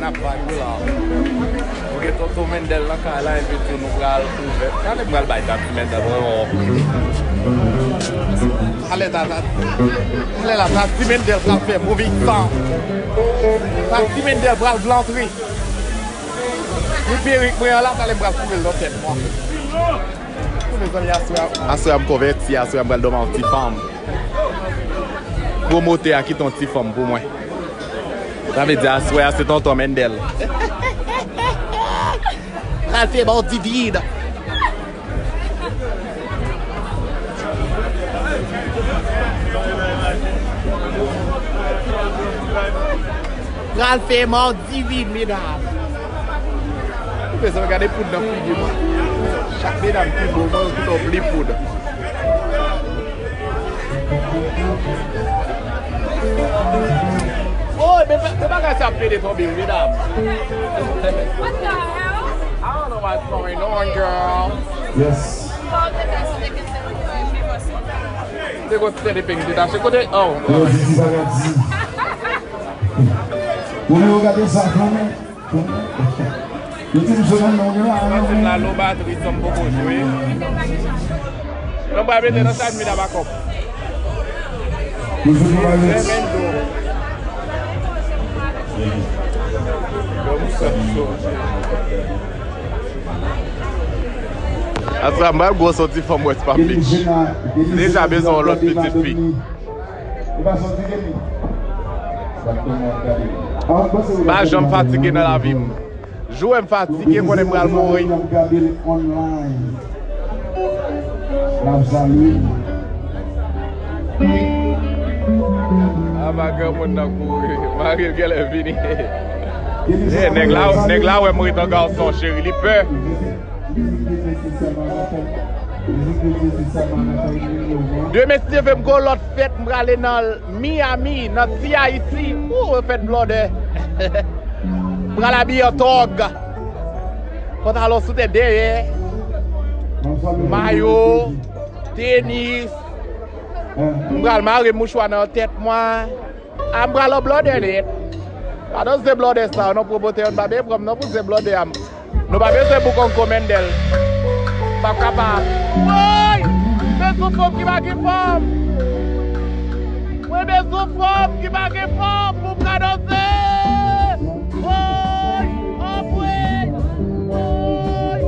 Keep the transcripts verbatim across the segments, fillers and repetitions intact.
Ap vibe wi la. Ok, tonton Mendel nan kay la, envite nou pral ouvè. Talè m pral bay Tati Mendel yon. Talè Tata. Talè la, Tati Mendel pral fè moving sound. Tati Mendel pral blantre. Ni perik mwen an la, talè m pral koupe l nan tèt mwen. Mezanmi, aswè a, aswè a m konvèti, aswè a m pral dòmi ak yon ti fanm. Pwomotè a kite yon ti fanm pou mwen. Sa vle di aswè a se tonton Mendel. Pral fè bò divin. Pral fè mò divin, medam. Ou bezwen gade poud nan figi mwen. Chak medam ki bo mwen, yo tout pli poud. Oh, men, men bagay sa ap pede tonbe, wi, medam. What the hell? I don't know what's going on, girl. Yes. Se konn ti tèt epeng detache kote. Oh, yo di ti bagay di. Ou menm ou gade sa kanmenm. Yo di m sou nan non gen la. Anpil la lo batri, sanm poko jwe. Non, ba mete nan sa mi la bakòp. Toujou travay. Tremendo. Yo, m santi cho. Atra m pral gwo soti fanm wè se pa pitch. Deja bezwen yon lòt pitit fi. Pa janm fatige nan lavi m. Jou wè m fatige, konnen m pral mouri. Aba granmoun nan kouri. Mari l genlè vini. Eh, nèg la, nèg la wè m ret an gason, cheri, li pè. Demen, si Dye vle, m gen yon lòt fèt, m prale nan Miami, nan ti Ayiti. Ou, fèt blòdè. M pral abiye an tòg. Pantalon sou tèt dèyè. Mayo, tenis. M pral mare mouchwa nan tèt mwen. A m pral an blòdè nèt. Pa danse blòdè sa, non, pwomotè yo, n pa bezwen pran m non pou se blòdè a m. Nou pa bezwen bouk Onko Mendel. M p ap kapab. Woy! Men sou fanm ki pa gen fanm. Mwen men sou fanm ki pa gen fanm pou m ka danse. Woy! Anmwey! Woy!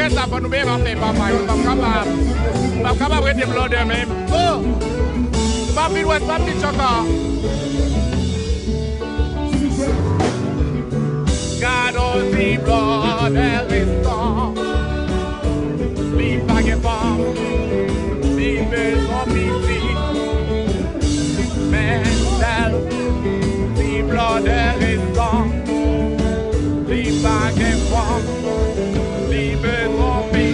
Kè sa fò nou byen pa fè papa yo. M p ap kapab. M p ap kapab rete blòdè menm. Oh! M p ap vin wè, m p ap vin tchòkò. Gad on ti blòdè resan. Li pa gen fanm. Li bezwen pitit. Men sèl ti blòdè resan. Li pa gen fanm. Li bezwen pitit.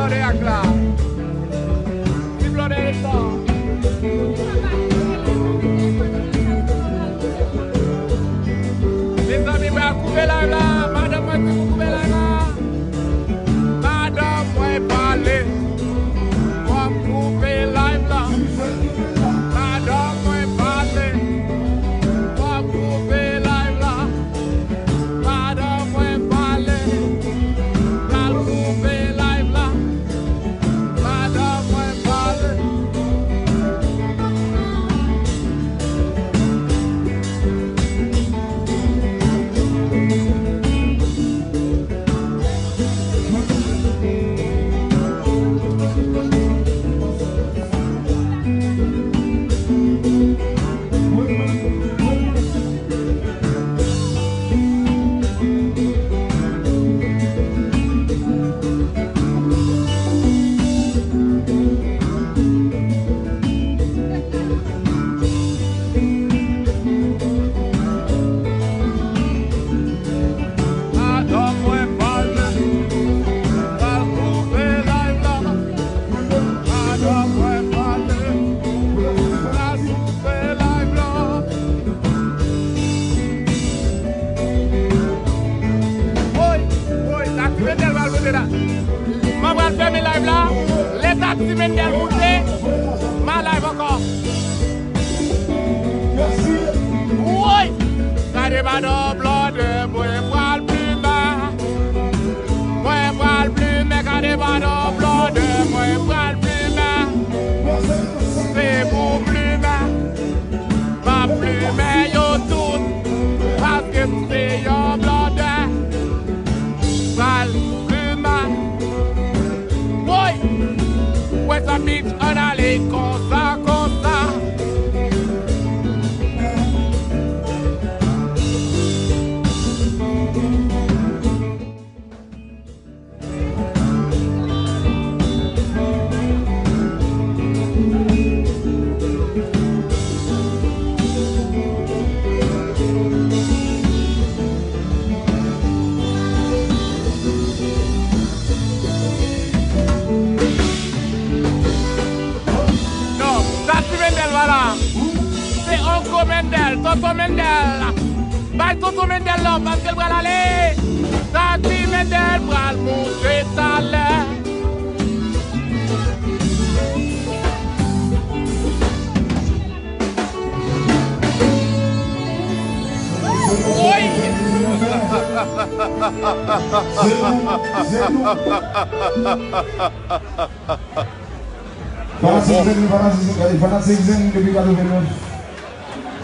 Blòdè ak la. Ki blòdè e sa? Mezanmi, m a koupe live la. Madanm mwen di pou koupe live la. Madanm mwen pale. W ap koupe live la. Madanm mwen pale. W ap koupe live la. Madanm mwen pale, pral koupe live la. Madanm mwen pale. Madanm mwen pale, pral koupe live la. Madanm mwen pale, pral koupe live la. Woy, woy, Tati Mendel pral moute la. Mwen pral fèmen live la. Lè Tati Mendel moute, m a live ankò. Woy! Gade madanm blòdè, mwen pral plimen. Mwen pral plimen, gade madanm blòdè, mwen pral plimen. Se pou plimen. M ap plimen yo tout, paske m se yon blòdè. Pral plimen. Woy! West Palm Beach, ann ale konsa, konsa. Non, Tati Mendel pa la. Se Oncle Mendel, Tonton Mendel. Bay Tonton Mendel love paske l pral ale. Tati Mendel pral moute talè. Woy! Fanatik Zen, fanatik, fanatik Zen depi katrevennnèf.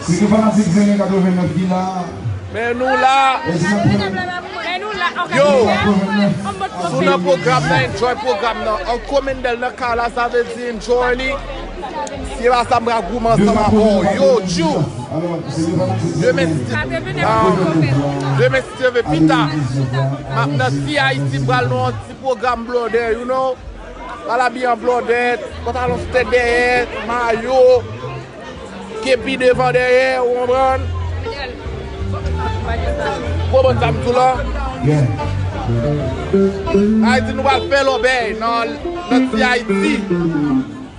Si gen fanatik Zen katrevennnèf ki la, men nou la. Men nou la. Yo, si w nan pwogram nan, enjoy pwogram nan. Oncle Mendel nan kay la, sa vle di enjoy li. Si e pa sa, m pral goumen ansanm avè w. Yo, Djou. Demen, si, ah, demen, si Dye vle, pita, m ap nan Ti Ayiti, m pral nan yon ti pwogram blòdè, you know. Pral abiye an blòdè, pantalon stèk dèyè, mayo, kepi devan dèyè, ou konprann? Ou konprann sa m di w la? Ayiti, nou pral fè lòbèy nan, nan Ti Ayiti.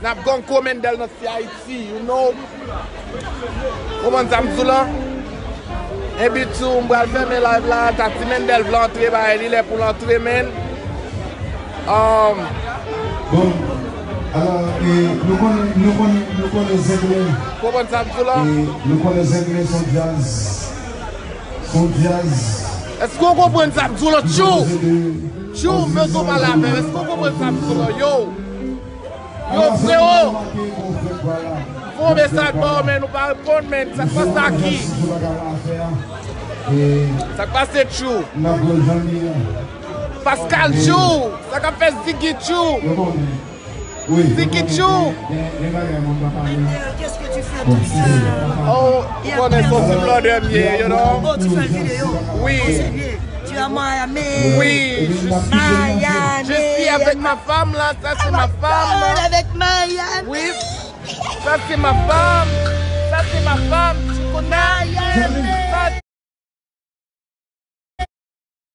N ap gen Oncle Mendel nan Ti Ayiti, you know. Konprann sa m di w la? Epi tou, m pral fèmen live la, Tati Mendel vle antre, bay li lè pou l antre, men. Um, bon, alò, e, nou konnen, nou konnen, nou konnen Zengle. Konprann sa m di w la? E, nou konnen Zengle se yon djaz. Se yon djaz. Èske w konprann sa m di w la, Tjou? Tjou, m bezwen w pale avè m. Èske w konprann sa m di w la, yo? Yo, frewo! Fè yon mesaj ba w, men nou pa reponn, men sa k pase, Aki? Sa k pase, Tjou? Pascal Tjou! Sa k ap fèt, Ziggy Tjou? Ziggy Tjou! Oh, ou konnen se yon ti blòdè m ye, you know? Wi. Tu es à Miami. Oui, je suis, je suis avec ma femme là, ça c'est ma femme. Avec Miami. Oui, ça c'est ma femme. Ça c'est ma femme, tu connais. Miami.